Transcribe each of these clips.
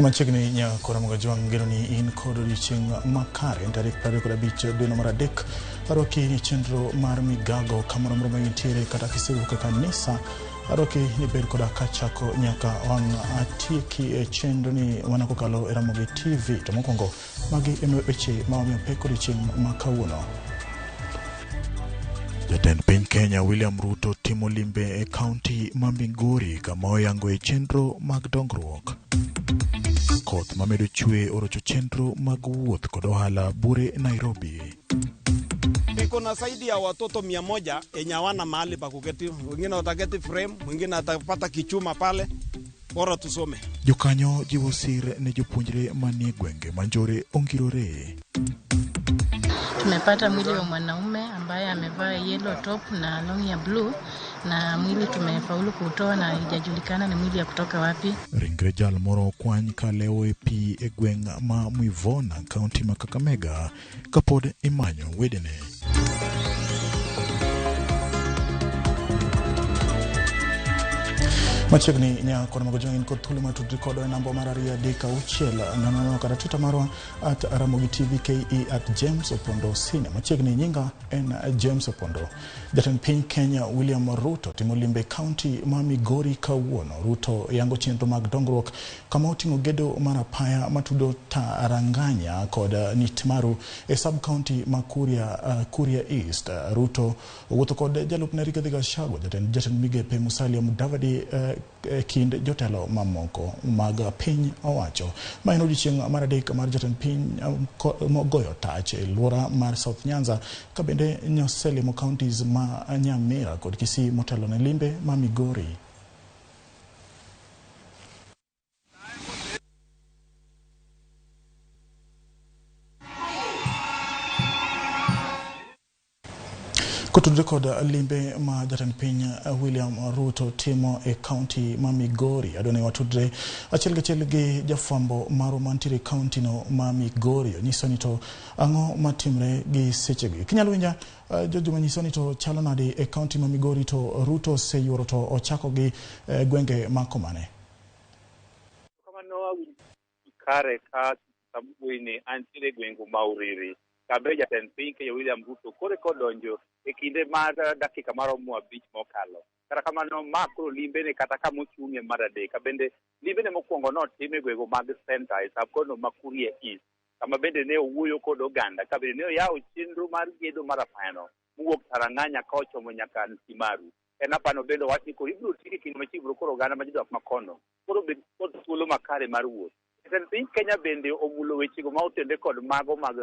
Machiegni nyakora Mogajwang' geno ni in kod odiochieng' makare en tarik 25 dwe mar adek. Arwaki e chenro mar migago kamoro amora ma intiere kata kisewuok e kanisa. Arwaki ni bed koda kachako nyaka wang' atieki e chenro ni mana kokalo e Ramogi TV. To mokwongo magi e weche ma wamiyo pek odiochieng' ma kawuono. Jatend piny Kenya William Ruto timo limbe e kaunti ma Migori kama oyangoe chenro mag dongruok. Koth mamedo chwe orocho chenro mag wuoth kod ohala bure Nairobi. Niko na zaidi ya watoto 100 yenye hawana mahali pa kuketi, wengine wataketi frame, mwingine atapata kichuma pale, bora tusome. Jokanyo jiwo sir ne jopuonjre manie gwenge ma njore ongirore. Tumepata mwili wa mwanaume ambaye amevaa yellow top na long ya blue, na mwili tumefaulu kuutoa na haijajulikana ni mwili ya kutoka wapi. Ringre jal moro okwany kalewo e pi e gweng' ma Muivona, kaunti ma Kakamega, kapod imanyo wedene. Machiegni nyakor mago jong'in kod thuolo matudri kodwa e namba mar 236 00 kata Twitter marwa at Ramogi TV KE at James Opondo Senior. Machiegni nyinga en James Opondo. Jatend piny Kenya William Ruto timo limbe kaunti ma Migori kawuono. Ruto yango chenro mag dongruok kama oting'o gedo mar apaya matudo Taranganya kod Nitmaru e sub county ma Kuria East. Ruto owuotho kod jalupne Rigathi Gachagua, jatend migepe Musalia Mudavadi e kind jotelo mamoko mag piny owacho. Ma en odiochieng' mar adek mar jatend piny mogoyo tach e luora mar South Nyanza ka bende noselimo counties ma Nyamira kod Kisii motelo ne limbe ma Migori. Kotudore kod limbe ma jatend piny William Ruto timo e kaunti ma Migori, adwa ni watudre achiel kachiel gi jafwambo marwa mantiere e kaunti no ma Migori. Onyiso ni to ang'o matimre gi sechegi. Kinyalo winja George manyiso ni to chalo nade e kaunti ma Migori to Ruto oseyuoro to ochako gi gwenge ma komane. Kamano awinjo kare ka samwuoyini antiere e gweng' ma Uriri kabe jatend piny Kenya William Ruto koro eka odonjo e kinde mar dakika maromo 5 mokalo. Kata kamano ma koro limbene kata kama ochung'e mar adek. Bende limbene mokwongo notim e gwenge mag Center e sub county ma Kuria East kama bende ne owuoyo kod oganda ka bende ne oyawo chenro mar gedo mar apayano mowuok Taranganya ka ochomo nyaka Ntimaru. En apano bende owach ni koro ibiro tieke kinde machiegni koro oganda ma jodak makono koro bed kod thuolo makare mar wuoth. Jatend piny Kenya bende omulo wechego ma otende kod mago mag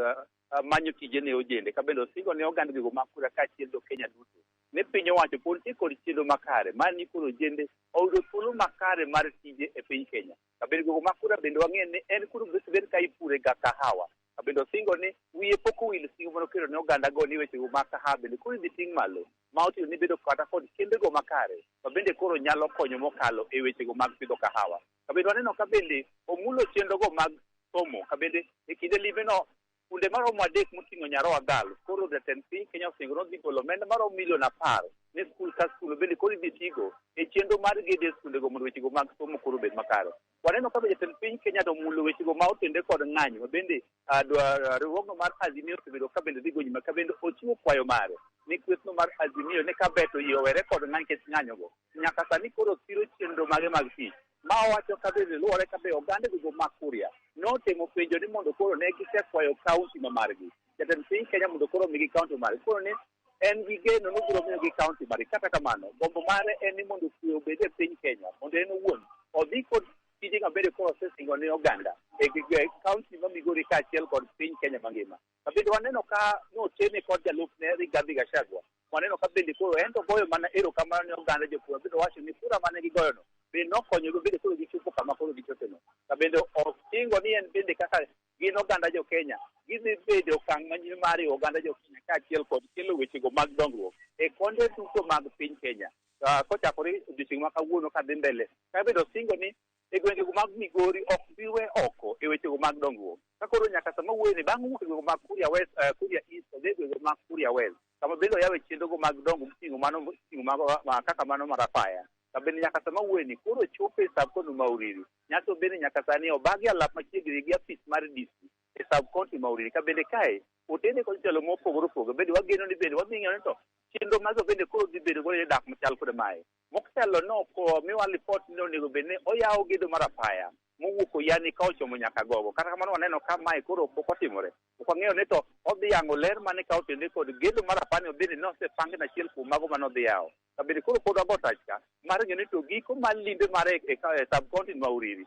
manyo tije ne ojende ka bende osingo ne oganda gigo mag kura kaachiel jo Kenya duto ni piny owacho pod nitie kod chenro makare mar ni koro ojende oyudo thuolo makare mar tije e piny Kenya. Ka bende gigo mag kura bende wang'eyo ni en koro bed ka ipure ga kahawa. Ka bende osingo ni wiye pok owil singo mane oketo ne oganda go ni wechego mag kahawa bende koro idhi ting' malo ma oting'o ni bedo kata kod kembego makare ma bende koro nyalo konyo mokalo e wechego mag pidho kahawa. Ka bende waneno ka bende omulo chenrogo mag somo ka bende e kinde limbeno skunde maromo 3 moting'o Nyaroa Girls koro jatend piny Kenya osingo ni odhi golo omenda maromo milion 10 ne skul ka skul bende koro idhi tigo e chenro mar gedo e skundego mondo wechego mag somo koro obed makare. Waneno ka be jatend piny Kenya to omulo wechego ma otende kod ng'anyo ma bende riwruogno mar Azimio osebedo ka bende dhi go nyime ka bende ochiwo kwayo mare ni kwethno mar Azimio ne ka beto yie owere kod ng'anyo nikech ng'anyogo nyaka sani koro siro chenro mage mag tich. Ma owacho ka bende luwore ka be oganda gigo mag Kuria notemo penjo ni mondo koro ne gisekwayo kaunti ma margi. Jatend piny Kenya mondo koro omigi kaunti margi. Koro ni en gi geno ni obiro miyogi kaunti margi. Kata kamano, gombo mare en ni mondo kwe obed e piny Kenya, mondo en owuon odhi kod tije ma bende koro osesingo ne oganda e kaunti ma Migori kaachiel kod piny Kenya mangima. Ka bende waneno ka noteme kod jalupne Rigathi Gachagua. Waneno ka bende koro en to goyo mana erokamano ne oganda jopur. Bende owacho ni kura mane gigoyono bende nokonyogi bende koro gichopo kama koro gichopeno. Ka bende osingo ni en bende kaka gin oganda jo Kenya gidhi bedo okang' manyime mar riwo oganda jo Kenya kaachiel kod kelo wechego mag dongruok e konde duto mag piny Kenya. Kochakore odiochieng' ma kawuono kadhi mbele, ka bende osingo ni e gwengego mag Migori ok bi we oko e wechego mag dongruok. Ka koro nyaka sama wuoyo ni bang' wuok e gwengego mag Kuria West, Kuria East odhi e gwengego mag Kuria West kama bende oyawe chenrogo mag dongruok moting'o mano moting'o mago kaka mano mar apaya. Ka bende nyaka sama wuoyo ni koro chopo e sub county ma Uriri. Nyaso bende nyaka sani obagi alap machiegni gi apis mar DC e sub county ma Uriri. Ka bende kae otene kod jotelo mopogore opogore bende wageno ni bende wadhi ng'eyo ni to chenro mago bende koro dhi bedo godo dak machal kod mae. Mokelo no miwa lipot ni onego bed ni oyawo gedo mar apaya mowuok Oyani ka ochomo nyaka Gogo. Kata kamano waneno ka mae koro pok otimore. Ok wang'eyo ni to odhi yango ler mane ka otende kod gedo mar apaya bende nosepang na achiel kuom mago manodhi yawo. Ka bende koro pod wago tach ka mar ng'eyo ni to giko mar limbe mare e sub county ma Uriri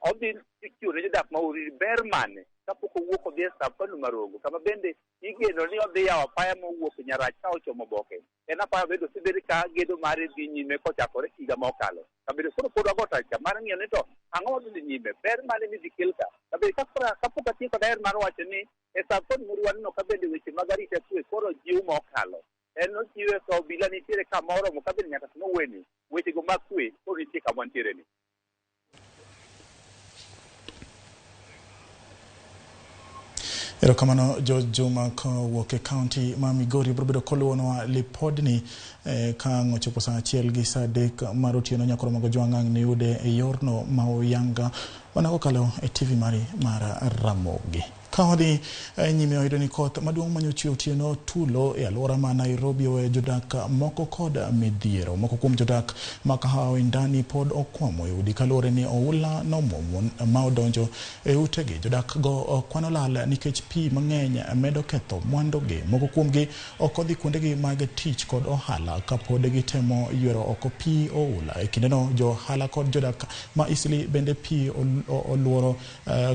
odhi chiwo ne jodak ma Uriri ber mane kapok owuok odhi e sub county ma Rongo, kama bende igeno ni odhi yawo apaya mowuok Nyarach ka ochomo Boke. En apaya bende osebed ka gedo mare dhi nyime kochakore higa mokalo. Ka bende koro pod wago tach ka mar ng'iyo ni to ang'o madhi nyime, ber mane midhi kel ka. Ka bende kapok atieko daher mar wacho ni e sub county ma Uriri waneno ka bende weche mag arita kwe koro jiw mokalo. En ojiwe ka obila nitiere kama oromo ka bende nyaka sama weni wechego mag kwe koro nitie kama wantiere ni. Erokamano George Juma kowuok e kaunti ma Migori. Biro bedo koluwonwa lipodni ka ang' ochopo saa 1 gi saa 3 mar otieno. Nyakoro mago jwang'ang' ni yude e yorno ma oyanga mana kokalo e TV mari mar Ramogi. Ka wadhi nyime wayudo ni koth maduong' manyochwe otieno tulo e alwora ma Nairobi oweyo jodak moko kod midhiero. Moko kuom jodak ma Kahawa Wendani pod okwamo e udi kaluwore ni oula nomuomo ma odonjo e utegi. Jodak go kwano lal nikech pi mang'eny medo ketho mwandugi. Moko kuomgi ok odhi kuondegi mag tich kod ohala kapod gitemo ywero oko pi oula. E kindeno jo ohala kod jodak ma Eastleigh bende pi oluoro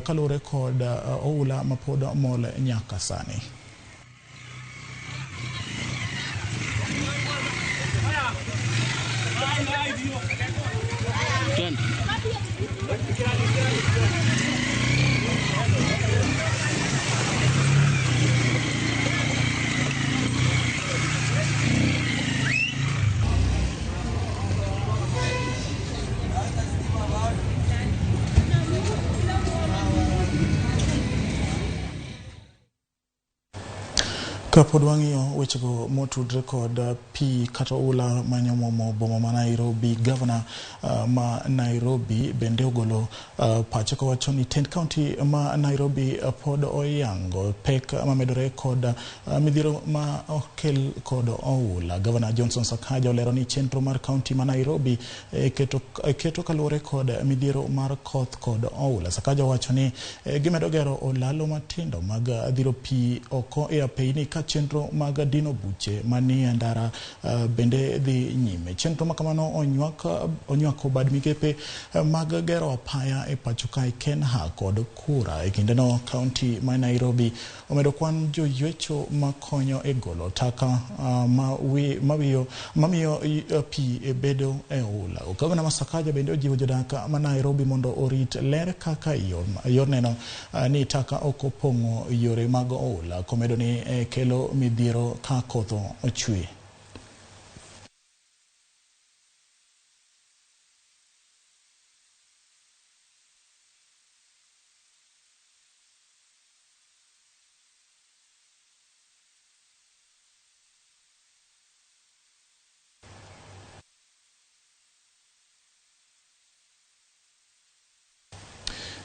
kaluwore kod oula ma pod mol nyaka sani. Kapod wang'iyo wechego motudre kod pi kata oula manyomomo boma ma Nairobi, gavana ma Nairobi bende ogolo pache kowacho ni tend kaunti ma Nairobi pod oyango pek mamedore kod midhiero ma okel kod oula. Gavana Johnson Sakaja olero ni chenro mar kaunti ma Nairobi keto kaluwore kod midhiero mar koth kod oula. Sakaja owacho ni gimedo gero olalo matindo mag dhiro pi oko e apeyni ka chenro mag dino buche manie ndara bende dhi nyime. Chenro makamano onywako bad migepe mag gero apaya e pacho kae Kenha kod Kura. E kindeno kaunti ma Nairobi omedo kwan joywecho makonyo e golo taka mamiyo pi bedo e oula. Gavana ma Sakaja bende ojiwo jodak ma Nairobi mondo orit ler kaka yor neno ni taka ok opong'o yore mag oula, komedo ni kelo midhiero ka koth ochwe.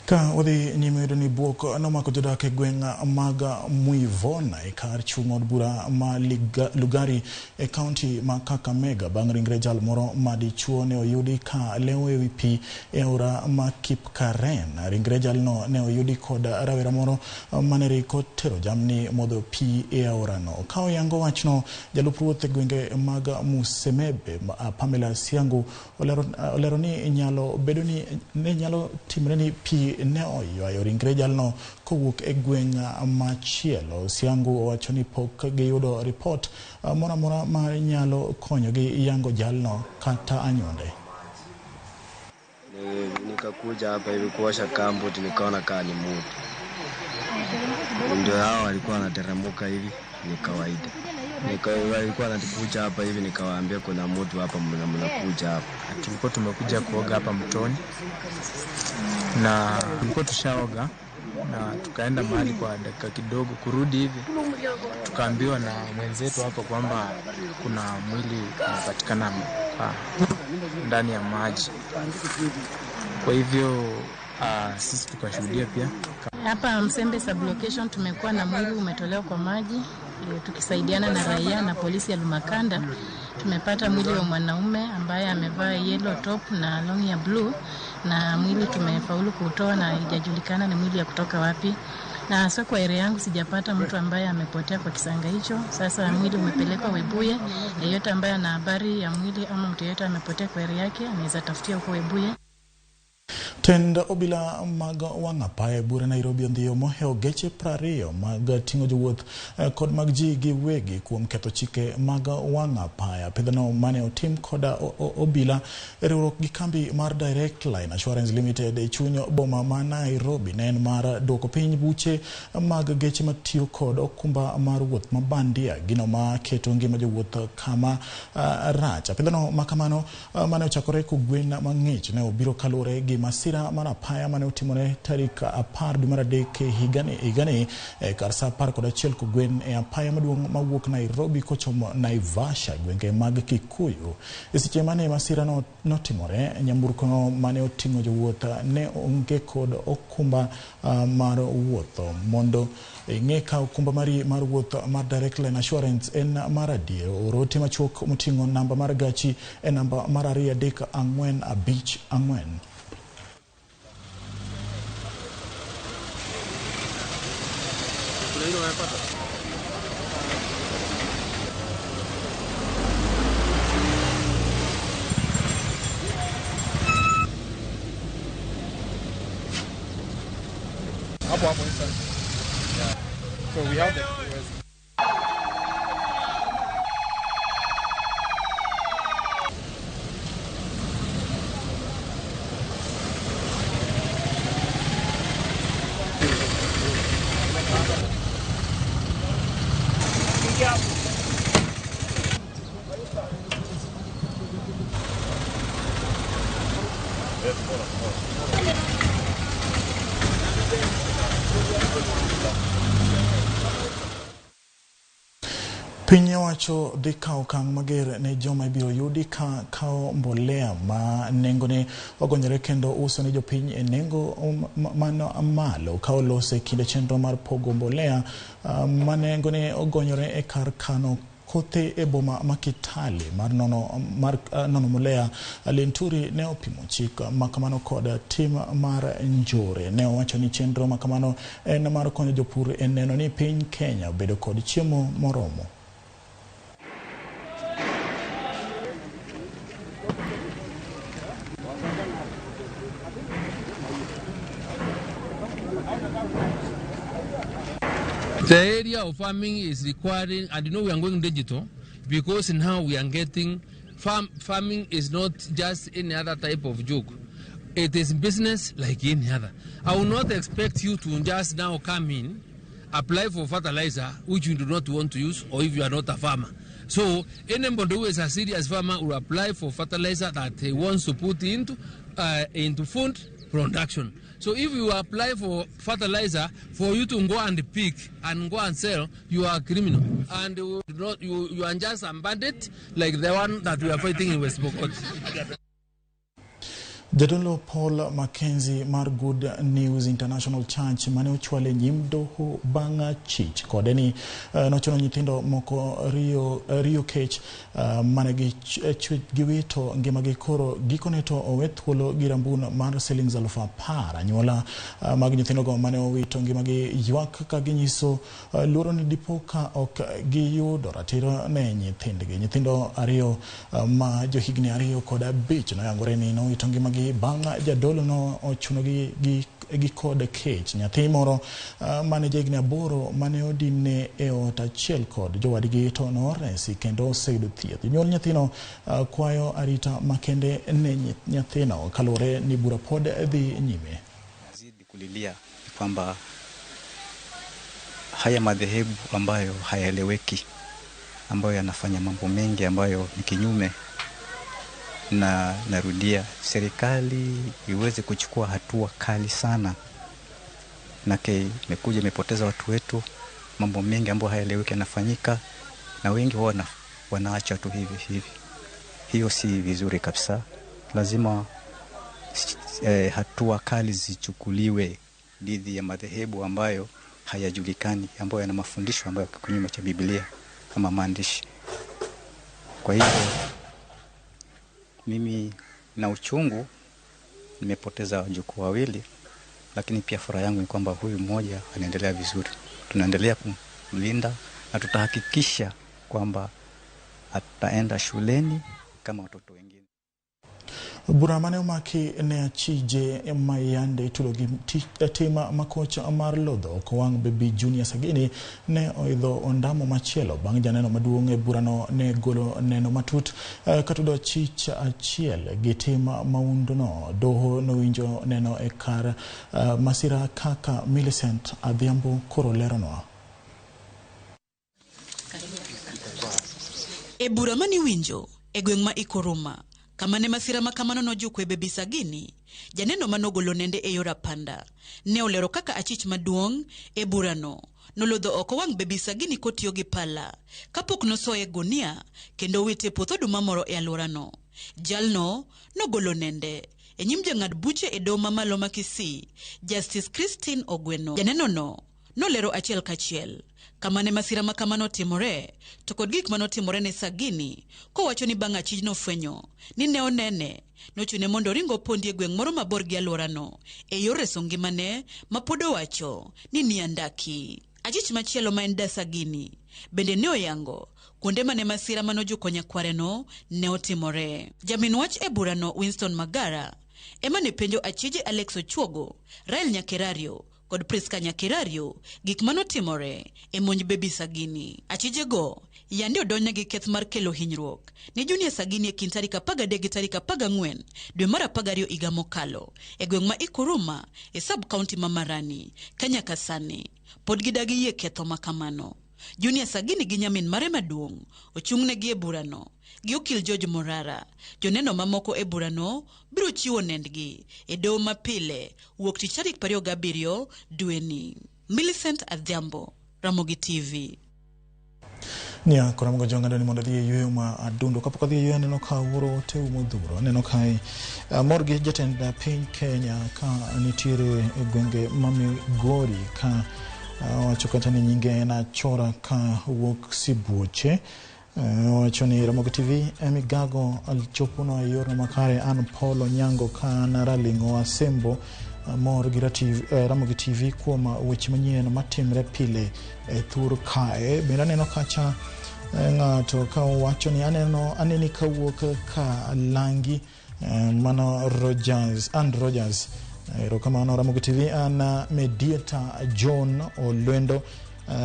Ka wadhi nyime yudo ni buok nomako jodak e gweng' mag Muivona e kar chung' od bura ma Lugari e kaunti ma Kakamega bang' ringre jal moro ma dichuo ne oyudi ka lewo ewi pi e aora ma Kipkaren. Ringre jalno ne oyudi kod rawera moro mane riko tero jamni modho pi e aorano. Ka oyango wachno, jalup ruoth e gwenge mag Musemebe Pamela Siangu olero ni nyalo bedo ni ne nyalo timre ni pi ne oywayo ringre jalno kowuok e gweng' machielo. Siangu owacho ni pok giyudo ripot moro amora ma nyalo konyogi yango jalno kata anyuonde. Nikakuja hapa hivi kuosha kambuti nikaona kaa ni moto. Ndio hao walikuwa wanateremka hivi ni kawaida. Walikuwa wanakuja hapa hivi nikawaambia kuna moto hapa mnakuja hapa. Tulikuwa tumekuja kuoga hapa mtoni na tulikuwa tushaoga na tukaenda mahali kwa dakika kidogo, kurudi hivi tukaambiwa na mwenzetu hapo kwamba kuna mwili unapatikana ndani ya maji. Kwa hivyo sisi tukashuhudia pia. Hapa Msembe sublocation tumekuwa na mwili umetolewa kwa maji, tukisaidiana na raia na polisi ya Lumakanda. Tumepata mwili wa mwanaume ambaye amevaa yellow top na long ya blue, na mwili tumefaulu kuutoa na haijajulikana ni mwili ya kutoka wapi. Na hasa kwa area yangu sijapata mtu ambaye amepotea kwa kisanga hicho. Sasa mwili umepelekwa Webuye. Yeyote ambaye ana habari ya mwili ama mtu yeyote amepotea kwa area yake anaweza tafutia huko Webuye. Tend obila mag wang' apaya e bura Nairobi ondhiyo mohewo geche 20 mag ting'o jowuoth kod mag ji giwegi kuom ketho chike mag wang' apaya. Pedhono mane otim koda obila e riwruok gi kambi mar Direct Line Assurance Limited e chuny boma ma Nairobi ne en mar duoko piny buche mag geche matiyo kod okumba mar wuoth ma bandia, gino ma keto ngima jowuoth kama rach. Apidhono makamano mane ochakore kogwen mang'ich ne obiro kaluwore gi masira mar apaya mane otimore tarik 10 dwe mar 3 higani kar saa 11 kogwen e apaya maduong' mawuok Nairobi kochomo Naivasha, gwenge mag Kikuyu. E seche mane masira no notimore, nyamburko mane oting'o jowuoth ne onge kod okumba mar wuotho. Mondo ing'e ka okumba mari mar wuoth mar Direct Line Assurance en mar adier, or ote machuok moting'o namba mar gachi e namba mar 2 3 4 5 4. Hapo hapo inside. Yeah. So we have the Piny owacho dhi kawo okang' mager ne joma ibiro yudi ka kawo mbolea ma nengone ogonyore kendo uso ne jopiny e nengo man malo ka olose kinde chenro mar pogo mbolea ma nengone ogonyore e kar kano kothe e boma ma Kitale mar nono mbolea. Linturi ne opimo chik makamano kod tim mar njore. Ne owacho ni chenro makamano en mar konyo jopur e neno ni piny Kenya obedo kod chiemo moromo. The area of farming is requiring, and you know we are going digital, because now we are getting, farming is not just any other type of joke. It is business like any other. I will not expect you to just now come in, apply for fertilizer, which you do not want to use, or if you are not a farmer. So anybody who is a serious farmer will apply for fertilizer that he wants to put into food production. So if you apply for fertilizer for you to go and pick and go and sell, you are a criminal. And you are just a bandit like the one that we are fighting in West Pokot. Jadolo Paul Mackenzie mar Good News International Church mane ochwale nyim doho bang' chich kode ni nochuno nyithindo moko riyo kech mane giwito ngimagi koro gikone to owe thuolo gi rambun mar siling 10,000. Anyuola mag nyithindogo mane owito ngimagi ywak ka ginyiso luoro ni dipo ka ok giyudo ratiro ne nyithindgi. Nyithindo ariyo ma johigni 2 kod 5 noyangore ni nowito ngimagi bang' jadolo no ochuno gi kod kech. Nyathi moro mane jahigni 8 mane odine e ot achiel kod jowadgi to noresi kendo oseyudo thieth. Jonyuol nyathino kwayo arita makende ne nyathino kaluwore ni bura pod dhi nyime. Nazidi kulilia kwamba haya madhehebu ambayo hayaeleweki, ambayo yanafanya mambo mengi ambayo ni kinyume, na narudia, serikali iweze kuchukua hatua kali sana. Nake imekuja imepoteza watu wetu, mambo mengi ambayo hayaeleweki yanafanyika na wengi wanaacha tu hivi hivi. Hiyo si vizuri kabisa. Lazima hatua kali zichukuliwe dhidi ya madhehebu ambayo hayajulikani, ambayo yana mafundisho ambayo kinyume cha Biblia kama maandishi. Kwa hivyo mimi na uchungu, nimepoteza wajukuu wawili, lakini pia furaha yangu ni kwamba huyu mmoja anaendelea vizuri. Tunaendelea kumlinda na tutahakikisha kwamba ataenda shuleni kama watoto wengine. Bura mane omaki ne achije mayande itulo gi tim makocha mar lodho kowang' Baby Junior Sagini ne oidho ondamo machielo bang' janeno maduong' e burano ne golo neno matut katudo achich achiel gi tim maundono. Doho nowinjo neno e kar masira kaka Millicent Adhiambo koro leronwa. E bura maniwinjo e gweng' ma Ikoruma kama ne masira ma kamano nojuko e Baby Sagini, janeno manogolo nende e yor apanda ne olero kaka achich maduong' e burano nolodho oko wang' Baby Sagini kotiyo gi pala kapok nosoye e gunia kendo wite e puoth oduma moro e alworano. Jalno nogolo nende e nyim jang'ad buche e doho mamalo ma Kisii, Justice Christine Ogweno. Janenono nolero achiel kachiel kama ne masira ma kamano otimore to kod gik manotimore ne Sagini, kowacho ni bang' achij nofwenyo ni ne onene, nochune mondo oring opondi e gweng' moro mabor gi alworano e yor reso ngimane ma pod owacho ni niandaki. Achich machielo ma en da Sagini bende ne oyango kuonde mane masira manojuko nyakwareno ne otimore. Jamin wach e burano Winston Magara ema ne penjo achije Alex Ochuogo, Rael Nyakerario kod Priska Nyakerario gik manotimore e monj Baby Sagini. Achijego yande odonjne gi keth mar kelo hinyruok ne Junior Sagini e kind tarik 13 gi tarik 14 dwe mar 12 higa mokalo e gweng' ma Ikuruma e sub county ma Marani. Ka nyaka sani pod gidagi yie ketho ma kamano. Junior Sagini gi nyamin mare maduong' ochung'negi e burano gi okil George Morara. Joneno mamoko e burano biro chiwo nendgi e doho mapile wuok tich tarik 27 dweni. Millicent Adhiambo, Ramogi TV. Nia koro jong'ado ni mondo adhi e yueyo ma adundo. Kapok adhi e yueyo aneno ka wuoro oteu modhuro. Aneno kae mor gi jatend piny Kenya ka nitiere e gwenge ma Migori ka owacho kata ni nyinge en Achora ka wuok Sibuoche. Owacho ni Ramogi TV emigago chopono e yorno makare. An Paul Onyango ka an Raling'o Asembo mor gi Ramogi TV kuom weche manyien matimre pile e thur kae. Bende aneno kacha ng'ato ka owacho ni aneni kawuok ka Langi, mano Rogers, Ann Rogers. Erokamano Ramogi TV. An Mediator John Olwendo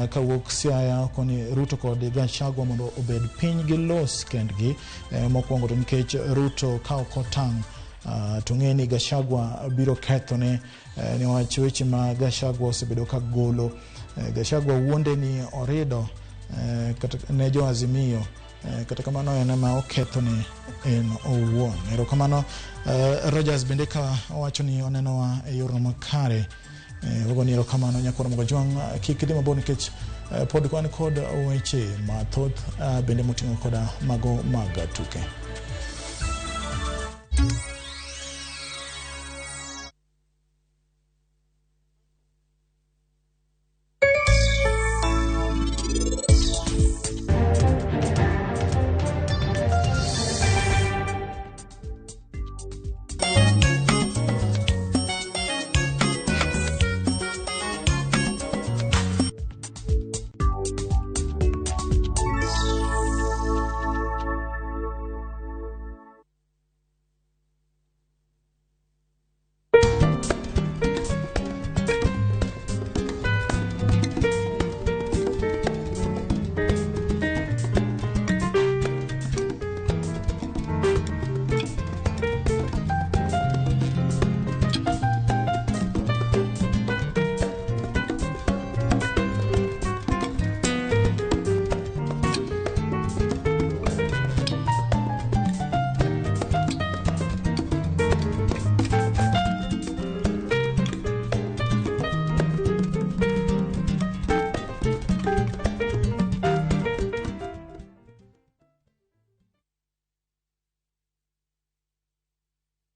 kawuok Siaya koni Ruto kod Gachagua mondo obed piny gi los kendgi. Mokwongo to nikech Ruto ka ok otang' to ng'e ni Gachagua biro kethone niwach weche ma Gachagua osebedo ka golo. Gachagua wuonde ni orido kata ne jo Azimio, kata kamano en ema okethone en owuon. Erokamano Rogers bende ka owacho ni onenowa e yorno makare. Wagoni erokamano nyakwar Mogajwang', kik idhi mabor nikech pod wan kod weche mathoth bende moting'o koda mago mag tuke.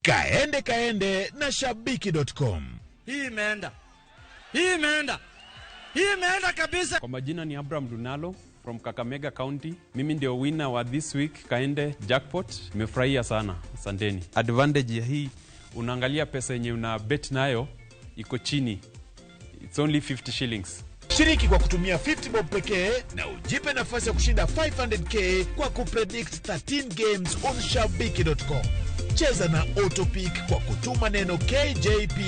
Kaende kaende na shabiki.com. Hii imeenda. Hii imeenda. Hii imeenda kabisa. Kwa majina ni Abraham Dunalo from Kakamega County. Mimi ndio winner wa this week Kaende Jackpot. Nimefurahia sana. Asanteni. Advantage ya hii, unaangalia pesa yenye una bet nayo iko chini. It's only 50 shillings. Shiriki kwa kutumia 50 bob pekee na ujipe nafasi ya kushinda 500k kwa kupredict 13 games on shabiki.com. Cheza na Autopick kwa kutuma neno KJP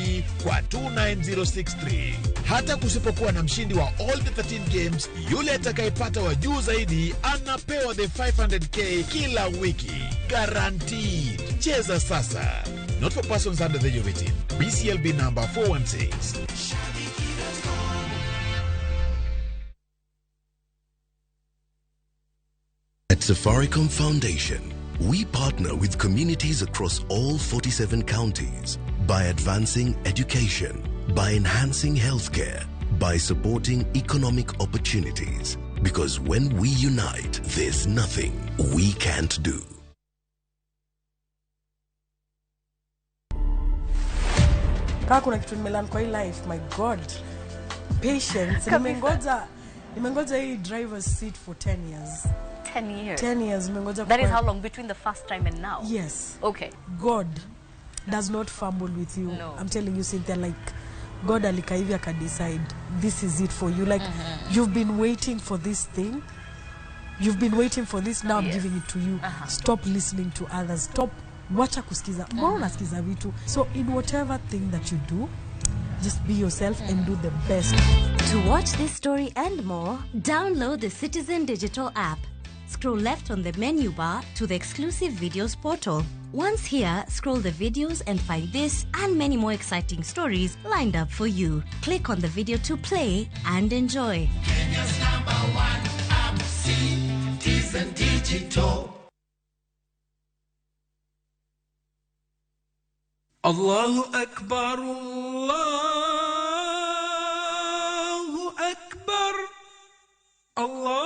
kwa 29063. Hata kusipokuwa na mshindi wa all the 13 games, yule atakayepata wa juu zaidi anapewa the 500k kila wiki. Guaranteed. Cheza sasa. Not for persons under the age of 18. BCLB number 416. At Safaricom Foundation, we partner with communities across all 47 counties by advancing education, by enhancing healthcare, by supporting economic opportunities. Because when we unite, there's nothing we can't do. Kaa kuna kitu nimelearn kwa hii life, my God, patience. Nimengoja hii driver's seat for 10 years. 10 years. 10 years nimengoja. That is how long between the first time and now? Yes. Okay. God does not fumble with you. No. I'm telling you, Cynthia, like God alikaa hivi akadecide this is it for you. Like you've been waiting for this thing. You've been waiting for this. Now I'm giving it to you. Stop listening to others. Stop, wacha kusikiza. Mbona unasikiza vitu? So in whatever thing that you do, just be yourself and do the best. To watch this story and more, download the Citizen Digital app. Scroll left on the menu bar to the exclusive videos portal. Once here, scroll the videos and find this and many more exciting stories lined up for you. Click on the video to play and enjoy. Kenya's number one app, Citizen Digital. Allahu Akbar, Allahu Akbar, Allahu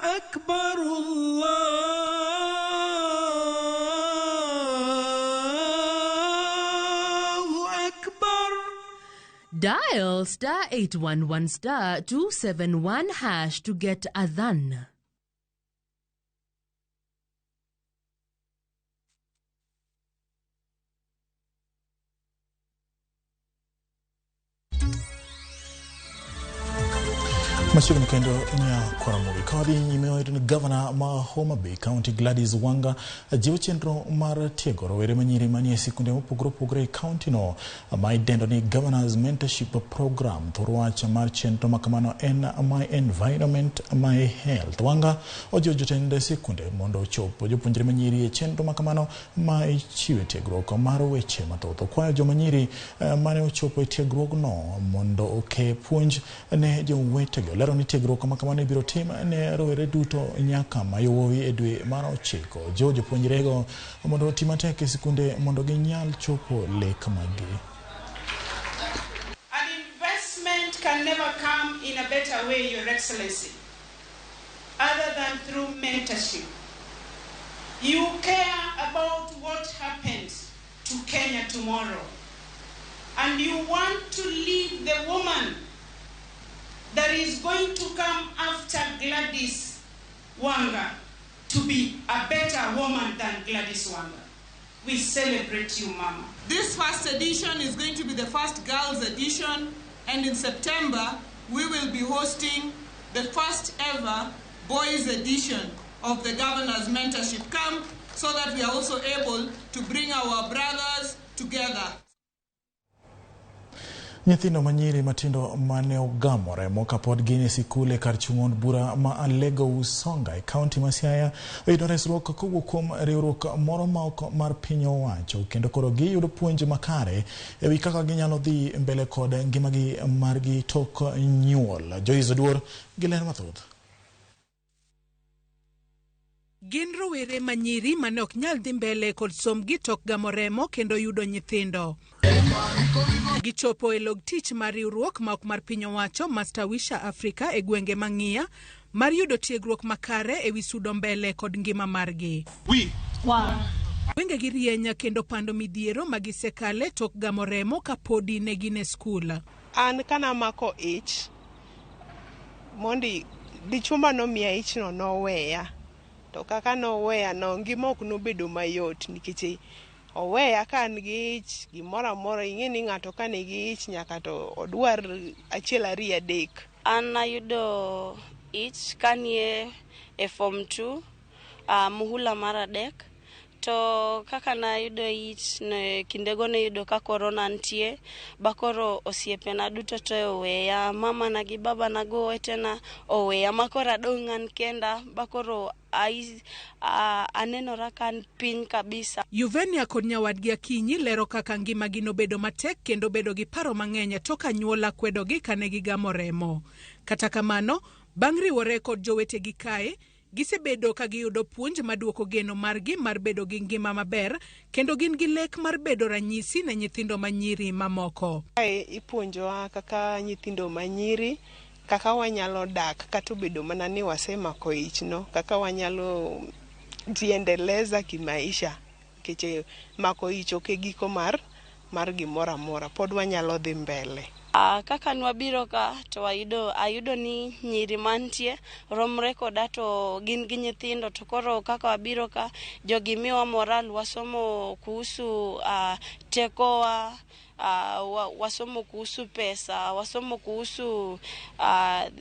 Akbar, Allahu Akbar. Dial *811*271# to get Adhan. Machiegni kendo nya Ramogi ka wadhi nyime wayudo ni gavana ma Homa Bay County Gladys Wanga jiwo chenro mar tiego rowere manyiri manie sikunde mopogore opogore e kaunti no ma idendo ni Governors Mentorship Program. Thor wach mar chenro makamano en My Environment My Health. Wanga ojiwo jotend sikunde mondo ochop jopuonjre manyiri e chenro makamano ma ichiwe tiegruok mar weche mathoth. Okwayo joma nyiri mane ochopo e tiegruogno mondo oke puonj ne jowetegi. Olero ni tiegruok makamano ibiro tim ne rowere duto nyaka ma yowuowi e dwe mar 9. Jiwo jopuonjrego mondo oti matek e sikunde mondo ginyal chopo lek maggi. An investment can never come in a better way, Your Excellency, other than through mentorship. You care about what happens to Kenya tomorrow, and you want to leave the woman that is going to come after Gladys Wanga to be a better woman than Gladys Wanga. We celebrate you, Mama. This first edition is going to be the first girls' edition, and in September, we will be hosting the first ever boys' edition of the Governor's Mentorship Camp, so that we are also able to bring our brothers together. Nyithindo manyiri matindo mane ogamo remo kapod gin e sikul e kar chung' od bura ma Alego Usonga e kaunti ma Siaya oyudo resruok kowuok kuom riwruok moro ma ok mar piny owacho, kendo koro giyudo puonj makare e wi kaka ginyalo dhi mbele kod ngimagi margi tok nyuol. Joyce Oduor gi ler mathoth. Gin rowere manyiri mane ok nyal dhi mbele kod sombgi tok gamo remo kendo yudo nyithindo. Gichopo e log tich mar riwruok ma ok mar piny owacho Mastawisha Africa e gwenge mang'iya mar yudo tiegruok makare e wi sudo mbele kod ngima margi. We Wengegi rieny kendo pando midhiero ma gisekale tok gamo remo kapodi ne gin e skul. An kanamako ich, mondi dichuo manomiya ichno noweya. To kaka noweya no, ngima ok nobedo mayot nikech oweya ka an gi ich, gimoro amora ing'e ni ng'ato ka nigi ich nyaka to odwar achiel ariyo adek. An nayudo ich kanie e form 2, muhula mar 3. To kaka nayudo ich ne, kindego neyudo ka korona nitie, ba koro osiepena duto te oweya, mamana gi babana gi owetena oweya, ma koro adong' an kenda, ba koro anenora ka an piny kabisa. Yuvenia kod nyawadgi Akinyi lero kaka ngimagi nobedo matek kendo bedo gi paro mang'eny tok anyuola kwedogi kane gigamo remo. Kata kamano, bang' riwore kod jowetegi kae, gisebedo ka giyudo puonj maduoko geno margi mar bedo gi ngima maber kendo gin gi lek mar bedo ranyisi ne nyithindo manyiri mamoko. Kae ipuonjowa kaka nyithindo manyiri, kaka wanyalo dak kata obedo mana ni wasemako ichno, kaka wanyalo jiendeleza kimaisha, nikech mako ich ok e giko mar gimoro amora, pod wanyalo dhi mbele. Kaka nwabiro ka to ayudo ni nyiri mantie romre koda to gin gi nyithindo, to koro kaka wabiro ka jogi miwa moral, wasomo kuhusu tekowa, wasomo kuhusu pesa, wasomo kuhusu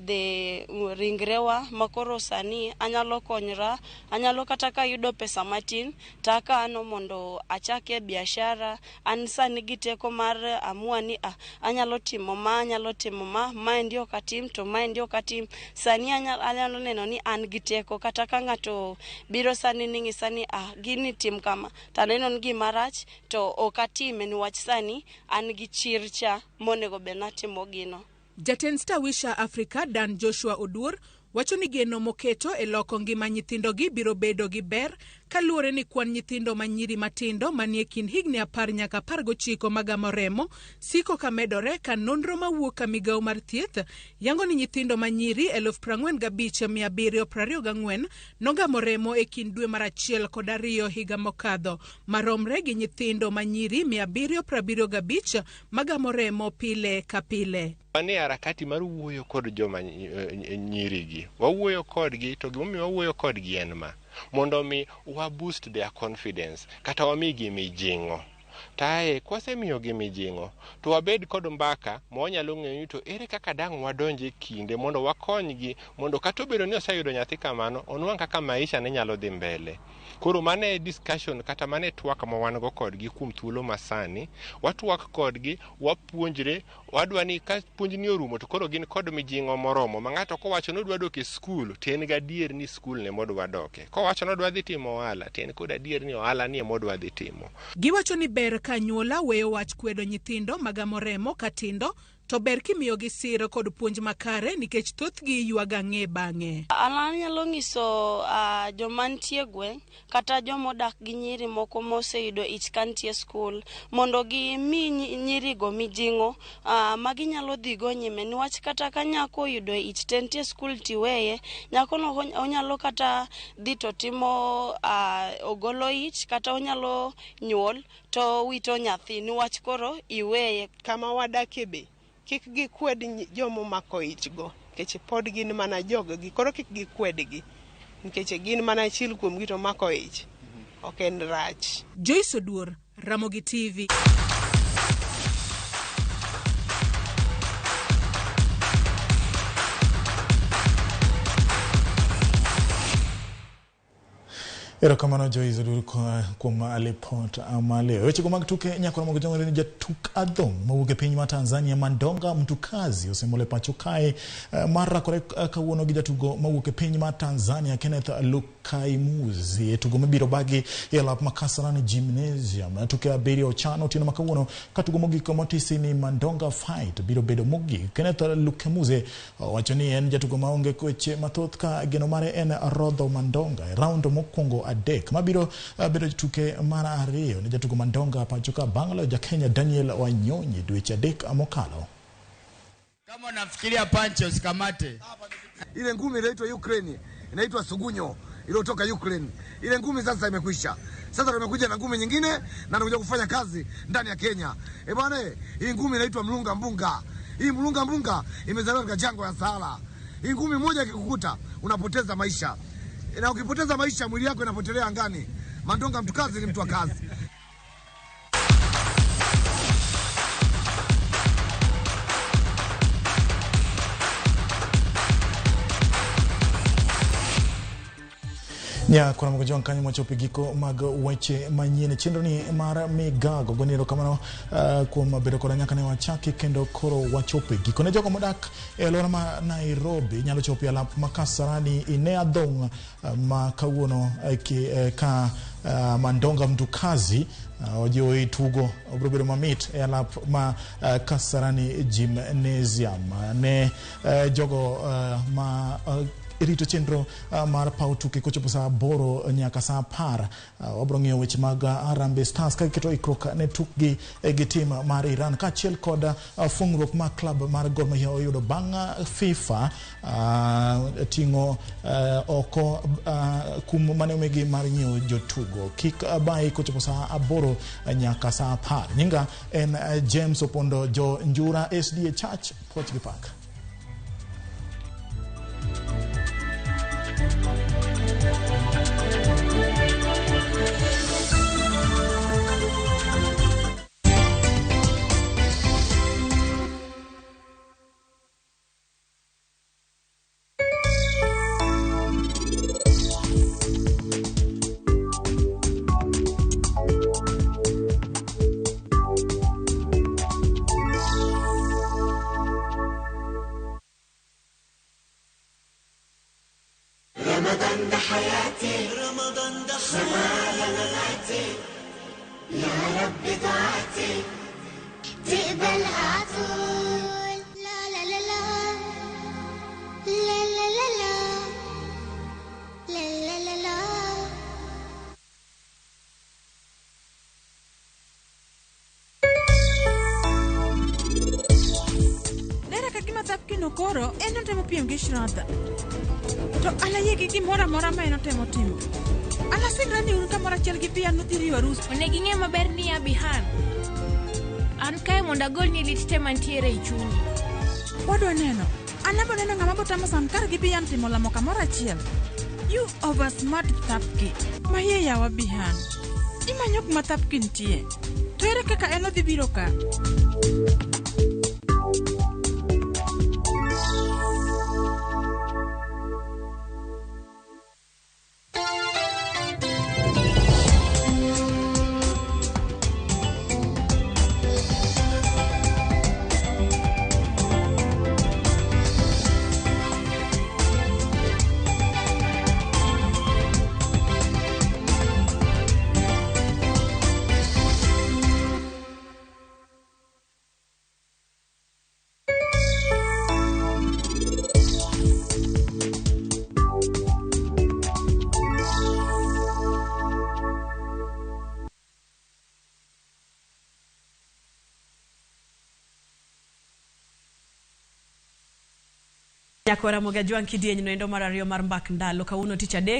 the ringrewa makoro sani anyalo konyra, anyalo kata kayudo pesa matin takano mondo achake biashara. An sani gi teko mar amua ni anyalo timo ma, anyalo timo ma, maendi ok atim to maendi ok atim. Sani anyalo neno ni an gi teko, kata ka ng'ato biro sani ni ng'isa ni gini tim kama, to aneno ni gima rach to ok atime niwach sani an gi chir cha monego bed natimo gino. Jatend Stawisha Africa Dan Joshua Oduor wacho ni geno moketo e loko ngima nyithindogi biro bedo gi ber kaluwore ni kwan nyithindo manyiri matindo manie kind higni 10 nyaka 19 magamo remo siko ka medore, ka nonro mawuok ka migawo mar thieth yango ni nyithindo manyiri 45,724 nogamo remo e kind dwe mar 1 kod 2 higa mokadho, maromre gi nyithindo manyiri 775 magamo remo pile ka pile. Wan e harakati mar wuoyo kod joma nyirigi. Wawuoyo kodgi to gimomiyo wawuoyo kodgi en ma, mondo mi wa boost their confidence kata wamigi mijing'o. Tae kwasemiyogi mijing'o to wabed kod mbaka ma wanyalo ng'eyo ni to ere kaka dang' wadonj e kinde mondo wakonygi, mondo kata obedo ni oseyudo nyathi kamano, onwang' kaka maisha ne nyalo dhi mbele. Koro mano e discussion kata mano e twak ma wan go kodgi kuom thuolo masani. Watwak kodgi, wapuonjre, wadwa ni ka puonjni orumo to koro gin kod mijing'o moromo ma ng'ato kowacho ni odwa dok e skul to en gadier ni skul ne modwa doke. Kowacho ni odwa dhi timo ohala to en kod adier ni ohala ni ema odwa dhi timo. Giwacho ni ber ka anyuola weyo wach kwedo nyithindo magamo remo katindo, to ber kimiyogi sir kod puonj makare nikech thothgi ywago ang'e bang'e. An anyalo nyiso joma nitie gweng' kata joma odak gi nyiri moko moseyudo ich ka nitie skul mondo gimi nyirigo mijing'o ma ginyalo dhigo nyime, niwach kata ka nyako oyudo ich to entie skul tiweye, nyakono onyalo kata dhi to timo ogolo ich kata onyalo nyuol to wito nyathi niwach koro iweye. Kama wadakie be kik gikwed jomomako ichgo, nikech pod gin mana joggi, koro kik gikwedgi nikech gin mana achiel kuomgi to mako ich ok en rach. Joyce Oduor, Ramogi TV. Erokamano Joyce Oduor kuom lipot maleo. Wechego mag tuke nyakoro mag jong'ore ni jatuk adhong' mowuok e piny mar Tanzania Mandonga Mtukazi osemolo e pacho kae mar rakore kawuono gi jatugo mowuok e piny mar Tanzania Kenneth Lukaimuzi e tugo mabiro bagi e lap ma Kasarani Gymnasium. Tuke 7 ochano otieno ma kawuono ka tugo mogik motisi ni Mandonga Fight biro bedo mogik. Kenneth Lukaimuzi owacho ni en jatugo maonge weche mathoth ka geno mare en rodho Mandonga e round mokwongo 3 mabiro bedo tuke mar 2 ne jatugo Mandonga pacho ka bang' loyo ja Kenya Daniel Wanyonyi dweche 3 mokalo. Kama unafikiria panche usikamate. Ile ngumi inaitwa Ukraine, inaitwa sugunyo iliyotoka Ukraine. Ile ngumi sasa imekwisha. Sasa tumekuja na ngumi nyingine na tunakuja kufanya kazi ndani ya Kenya. Eh bwana, hii ngumi inaitwa Mlunga Mbunga. Hii Mlunga Mbunga imezaliwa katika jangwa ya Sahara. Hii ngumi moja ikikukuta unapoteza maisha. Na ukipoteza maisha mwili yako inapotelea angani. Mandonga mtu kazi ni mtu wa kazi. Nya kora mogo jong kanyo mochopo giko mag weche manyien chenro ni mar migago goni erokamano kuom bedo koda nyaka ne wachaki kendo koro wachopo e giko. Ne jogo modak e alwora ma Nairobi nyalo chopo e alap ma Kasarani ine adhong' ma kawuono ka Mandonga Mtukazi ojiwo e tugo obiro bedo mamit e alap ma Kasarani Gymnasium. Ne jogo ma rito chenro mar paw tuke kochopo saa 8 nyaka saa 10 wabiro ng'iyo weche mag Harambee Stars ka giketo ikruok ne tukgi gi tim mar Iran kaachiel kod fungruok mar klab mar Gor Mahia oyudo bang' FIFA ting'o oko kum mane omigi mar nyiewo jotugo. Kik bayi kochopo saa 8 nyaka saa 10. Nyinga en James Opondo jo Njura SDA Church Poch gi Park. رمضان ده حياتي، رمضان ده حياتي، يا رب دعاتي تقبلها عطول. لا لا لا لا لا لا لا لا لا لا لا. Nera ka gima Thapki no koro en otemo piem gi Shraddha. To an ayie gi gimoro amora ma en otemo timo. An asingra ni un kamoro achiel gi Bian nudhi riwo arus. Onego ing'e maber ni Abihan. An kae mondo agolni lit te mantiere e chunyi. Wadwa neno. An abo neno ng'ama botamo Sankar gi Bian timo lamo kamoro achiel. You over smart Thapki. Mahie yawa Bihan. Imanyo kuma Thapki nitie. To ere kaka en odhi biro ka? Nyakora Mogajwang' kidieny noendo mar ariyo mar mbak ndalo kawuono tich adek.